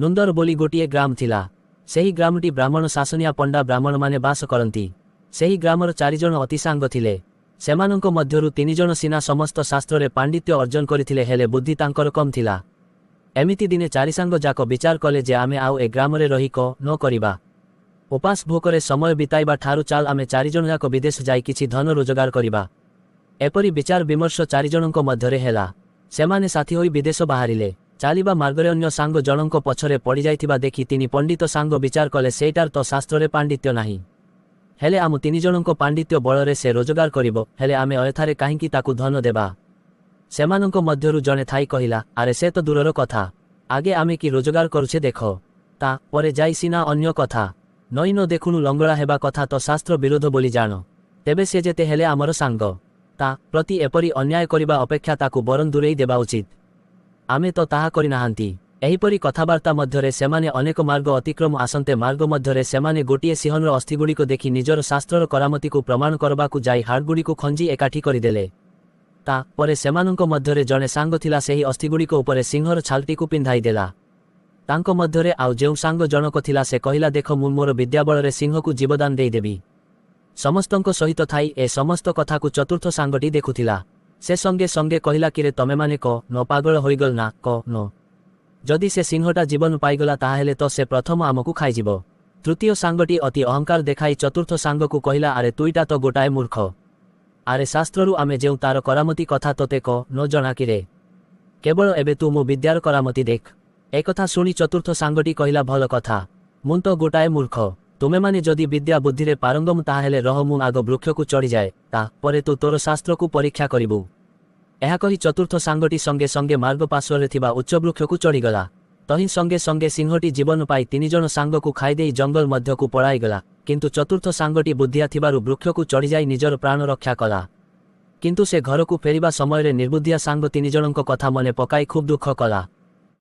ନୁନ୍ଦର ବୋଲି ଗୋଟିଏ ଗ୍ରାମ ଥିଲା। ସେହି ଗ୍ରାମଟି ବ୍ରାହ୍ମଣ ଶାସନିଆ ପଣ୍ଡା ବ୍ରାହ୍ମଣମାନେ ବାସ କରନ୍ତି। ସେହି ଗ୍ରାମର ଚାରିଜଣ ଅତି ସାଙ୍ଗ ଥିଲେ। ସେମାନଙ୍କ ମଧ୍ୟରୁ ତିନିଜଣ ସିନା ସମସ୍ତ ଶାସ୍ତ୍ରରେ ପାଣ୍ଡିତ୍ୟ ଅର୍ଜନ କରିଥିଲେ, ହେଲେ ବୁଦ୍ଧି ତାଙ୍କର କମ୍ ଥିଲା। ଏମିତି ଦିନେ ଚାରିସାଙ୍ଗ ଯାକ ବିଚାର କଲେ ଯେ ଆମେ ଆଉ ଏ ଗ୍ରାମରେ ରହି କ ନ କରିବା। ଉପାସ ଭୋକରେ ସମୟ ବିତାଇବା ଠାରୁ ଚାଲ ଆମେ ଚାରିଜଣ ଯାକ ବିଦେଶ ଯାଇ କିଛି ଧନ ରୋଜଗାର କରିବା। ଏପରି ବିଚାର ବିମର୍ଶ ଚାରିଜଣଙ୍କ ମଧ୍ୟରେ ହେଲା। ସେମାନେ ସାଥୀ ହୋଇ ବିଦେଶ ବାହାରିଲେ। ଚାଲିବା ମାର୍ଗରେ ଅନ୍ୟ ସାଙ୍ଗ ଜଣଙ୍କ ପଛରେ ପଡ଼ିଯାଇଥିବା ଦେଖି ତିନି ପଣ୍ଡିତ ସାଙ୍ଗ ବିଚାର କଲେ, ସେଇଟାର ତ ଶାସ୍ତ୍ରରେ ପାଣ୍ଡିତ୍ୟ ନାହିଁ, ହେଲେ ଆମ ତିନିଜଣଙ୍କ ପାଣ୍ଡିତ୍ୟ ବଳରେ ସେ ରୋଜଗାର କରିବ, ହେଲେ ଆମେ ଅୟଥାରେ କାହିଁକି ତାକୁ ଧନ ଦେବା? ସେମାନଙ୍କ ମଧ୍ୟରୁ ଜଣେ ଥାଇ କହିଲା, ଆରେ ସେ ତ ଦୂରର କଥା, ଆଗେ ଆମେ କି ରୋଜଗାର କରୁଛେ ଦେଖ, ତା ପରେ ଯାଇ ସିନା ଅନ୍ୟ କଥା। ନଈ ନ ଦେଖୁଣୁ ଲଙ୍ଗଳା ହେବା କଥା ତ ଶାସ୍ତ୍ର ବିରୋଧ ବୋଲି ଜାଣ। ତେବେ ସେ ଯେତେ ହେଲେ ଆମର ସାଙ୍ଗ, ତା ପ୍ରତି ଏପରି ଅନ୍ୟାୟ କରିବା ଅପେକ୍ଷା ତାକୁ ବରଂ ଦୂରେଇ ଦେବା ଉଚିତ। ଆମେ ତ ତାହା କରିନାହାନ୍ତି। ଏହିପରି କଥାବାର୍ତ୍ତା ମଧ୍ୟରେ ସେମାନେ ଅନେକ ମାର୍ଗ ଅତିକ୍ରମ ଆସନ୍ତେ ମାର୍ଗ ମଧ୍ୟରେ ସେମାନେ ଗୋଟିଏ ସିଂହର ଅସ୍ଥିଗୁଡ଼ିକ ଦେଖି ନିଜର ଶାସ୍ତ୍ରର କରାମତିକୁ ପ୍ରମାଣ କରିବାକୁ ଯାଇ ହାଡ଼ଗୁଡ଼ିକୁ ଖଞ୍ଜି ଏକାଠି କରିଦେଲେ। ତା ପରେ ସେମାନଙ୍କ ମଧ୍ୟରେ ଜଣେ ସାଙ୍ଗ ଥିଲା, ସେହି ଅସ୍ଥିଗୁଡ଼ିକ ଉପରେ ସିଂହର ଛାଲଟିକୁ ପିନ୍ଧାଇ ଦେଲା। ତାଙ୍କ ମଧ୍ୟରେ ଆଉ ଯେଉଁ ସାଙ୍ଗ ଜଣକ ଥିଲା ସେ କହିଲା, ଦେଖ, ମୁଁ ମୋର ବିଦ୍ୟାବଳରେ ସିଂହକୁ ଜୀବଦାନ ଦେଇଦେବି। ସମସ୍ତଙ୍କ ସହିତ ଥାଇ ଏ ସମସ୍ତ କଥାକୁ ଚତୁର୍ଥ ସାଙ୍ଗଟି ଦେଖୁଥିଲା। ସେ ସଙ୍ଗେ ସଙ୍ଗେ କହିଲା, କିରେ, ତମେମାନେ କ ନ ପାଗଳ ହୋଇଗଲ ନା କ ନ? ଯଦି ସେ ସିଂହଟା ଜୀବନ ପାଇଗଲା ତାହାହେଲେ ତ ସେ ପ୍ରଥମ ଆମକୁ ଖାଇଯିବ। ତୃତୀୟ ସାଙ୍ଗଟି ଅତି ଅହଙ୍କାର ଦେଖାଇ ଚତୁର୍ଥ ସାଙ୍ଗକୁ କହିଲା, ଆରେ ତୁଇଟା ତ ଗୋଟାଏ ମୂର୍ଖ। ଆରେ ଶାସ୍ତ୍ରରୁ ଆମେ ଯେଉଁ ତାର କରାମତି କଥା ତୋତେ କ ନ ଜଣା କିରେ? କେବଳ ଏବେ ତୁ ମୋ ବିଦ୍ୟାର କରାମତି ଦେଖ। ଏକଥା ଶୁଣି ଚତୁର୍ଥ ସାଙ୍ଗଟି କହିଲା, ଭଲ କଥା, ମୁଁ ତ ଗୋଟାଏ ମୂର୍ଖ। ତୁମେମାନେ ଯଦି ବିଦ୍ୟା ବୁଦ୍ଧିରେ ପାରଙ୍ଗମ ତାହାହେଲେ ରହ, ମୁଁ ଆଗ ବୃକ୍ଷକୁ ଚଢ଼ିଯାଏ, ତା ପରେ ତୁ ତୋର ଶାସ୍ତ୍ରକୁ ପରୀକ୍ଷା କରିବୁ। ଏହା କହି ଚତୁର୍ଥ ସାଙ୍ଗଟି ସଙ୍ଗେ ସଙ୍ଗେ ମାର୍ଗ ପାର୍ଶ୍ୱରେ ଥିବା ଉଚ୍ଚ ବୃକ୍ଷକୁ ଚଢ଼ିଗଲା। ତହିଁ ସଙ୍ଗେ ସଙ୍ଗେ ସିଂହଟି ଜୀବନ ପାଇ ତିନିଜଣ ସାଙ୍ଗକୁ ଖାଇଦେଇ ଜଙ୍ଗଲ ମଧ୍ୟକୁ ପଳାଇଗଲା। କିନ୍ତୁ ଚତୁର୍ଥ ସାଙ୍ଗଟି ବୁଦ୍ଧିଆ ଥିବାରୁ ବୃକ୍ଷକୁ ଚଢ଼ିଯାଇ ନିଜର ପ୍ରାଣ ରକ୍ଷା କଲା। କିନ୍ତୁ ସେ ଘରକୁ ଫେରିବା ସମୟରେ ନିର୍ବୁଦ୍ଧିଆ ସାଙ୍ଗ ତିନିଜଣଙ୍କ କଥା ମନେ ପକାଇ ଖୁବ୍ ଦୁଃଖ କଲା।